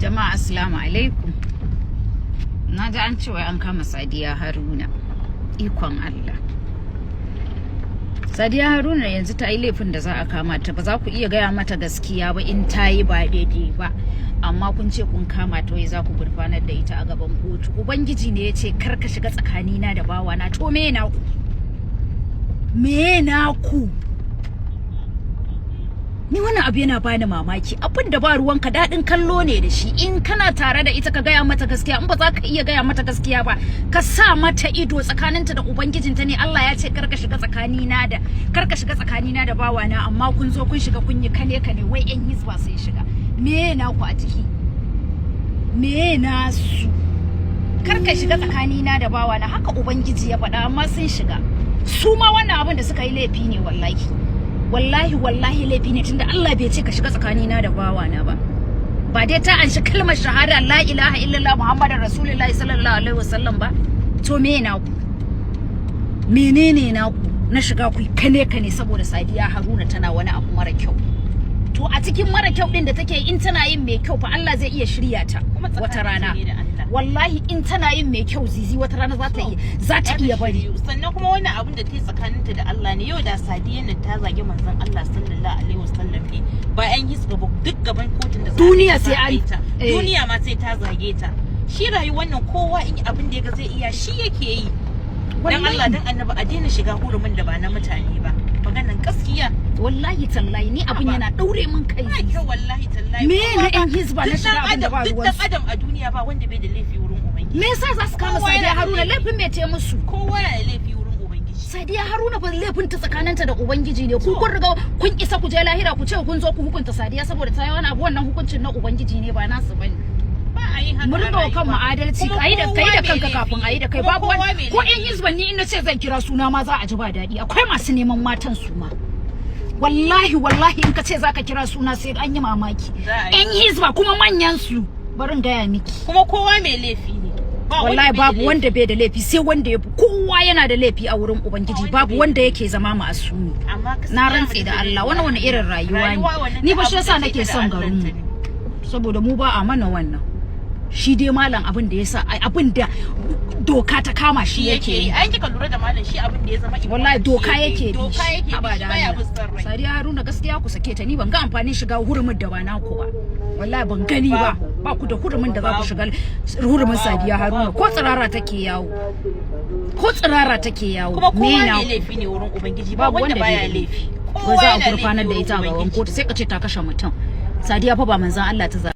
Jama'a, assalamu alaikum. Na ji an cewa an kama Sadiya Haruna. Ikon Allah. Sadiya Haruna yanzu ta yi laifin da za a kama ta? Ba za ku iya gaya mata gaskiya ba in ta yi ba daidai ba. Amma kun ce kun kama ta, wai za ku gurfanar da ita a gaban kotu. Ubangiji ne ya ce kar ka shiga tsakanina da bawana. To me na ku? Me na ku? Ni wannan abu yana bani mamaki. Abin da ba ruwanka, daɗin kallo ne da shi. In kana tare da ita, ka gaya mata gaskiya. In ba za ka iya gaya mata gaskiya ba, ka sa mata ido. Tsakaninta da ubangijinta ne. Allah ya ce kar ka shiga tsakanina da bawana, amma kun zo kun shiga, kun yi kane kane, wai yan hizba sun shiga. Me na ku a ciki? Me na su? Kar ka shiga tsakanina da bawana, haka ubangiji ya faɗa, amma sun shiga. Su ma wannan abin da suka yi laifi ne. Wallahi, wallahi, wallahi laifi ne, tunda Allah bai ce ka shiga tsakanina da bawana ba. Ba dai ta anshi kalmar shahada, la ilaha illallah Muhammadar rasulullahi sallallahu alaihi wasallam ba? To me na ku? Menene na ku na shiga ku kane kane saboda Sadiya Haruna tana wani abu mara kyau? To a cikin mara kyau din da take, in tana yin mai kyau fa, Allah zai iya shirya ta wata rana. Wallahi in tana yin mai kyau, zizi, wata rana za ta iya bari. Sannan kuma wannan abin da ta yi tsakaninta da Allah ne. Yau da Sadiya nan ta zagi manzon Allah sallallahu alaihi wasallam ne, ba yan hisba ba, duk gaban kotun da za a Duniya kai ta, sai za a an kai ta. Duniya ma sai ta zage ta. Shi rayuwar nan, kowa in abin da ya ga zai iya, shi yake yi. Dan Allah dan Annabi, a daina shiga hurumin da ba na mutane ba. Maganan gaskiya. Wallahi tallahi, ni abin Haba. yana daure min kai. Ba kyau, wallahi tallahi. Me Kowa na yan hizba na duk shiga ɗan abin da ba adam, duk ruwansu? ɗan adam a duniya ba wanda bai da laifi wurin ubangiji. Me yasa za su kama Kowa Sadiya yana da Haruna? laifi. Laifin me te musu? Kowa yana da laifi wurin ubangiji. Sadiya Haruna fa laifin ta tsakaninta da ubangiji ne. Ku kun riga kun isa ku je lahira ku ce kun zo ku hukunta Sadiya saboda ta yi wani abu? Wannan hukuncin na ubangiji ne, ba nasu bane. Ba a yin haka Mu a ringa wa kanmu rayuwa. adalci. Kuma Ayi da kai kowa da mai kanka laifi. kafin ayi da kai. Kuma Babu kowa wani mai ko laifi. yan hizban, ni in na ce zan kira suna ma za a ji ba daɗi. Akwai masu neman matan su ma. Wallahi, wallahi, in ka ce zaka kira suna sai an yi mamaki. Za a yi. Yan hizba kuma manyan su, barin gaya miki. Kuma kowa mai laifi ne. Ba wanda Wallahi bai da babu laifi. wanda bai da laifi sai wanda ya fi. Kowa yana da laifi a wurin ubangiji. Ba wanda Babu bai wanda yake zama ma'asumi. Amma gaskiya Na rantse mutum da da Allah, wannan wani irin rayuwa wannan ne? Ni ta fa shi abu yasa da nake take da son Allah garin ta mu ne. saboda mu ba a mana wannan. Shi dai malam, abin da yasa, abin da doka ta kama shi Shi yake yi. Ai kika lura da malam, shi abin da ya zama Wallahi important doka shi yake bi. Doka Shi. yake bi. Haba Shi da baya Allah. bin son rai. Sadiya Haruna, gaskiya ku sake ta. Ni ban ga amfanin shiga hurumin da ba naku ba. Wallahi ban gani ba. Ba ku da hurumin da za ku shiga hurumin Sadiya Haruna, ko tsirara take yawo, ko tsirara take yawo. Kuma Me kowa na mai laifi ne wurin ubangiji, ba Babu wanda wanda baya bai da laifi. wai Kowa za a yana gurfanar da laifi ita a wurin gaban ubangiji. kotu, sai ka ce ta kashe mutum. Sadiya fa ba manzon Allah ta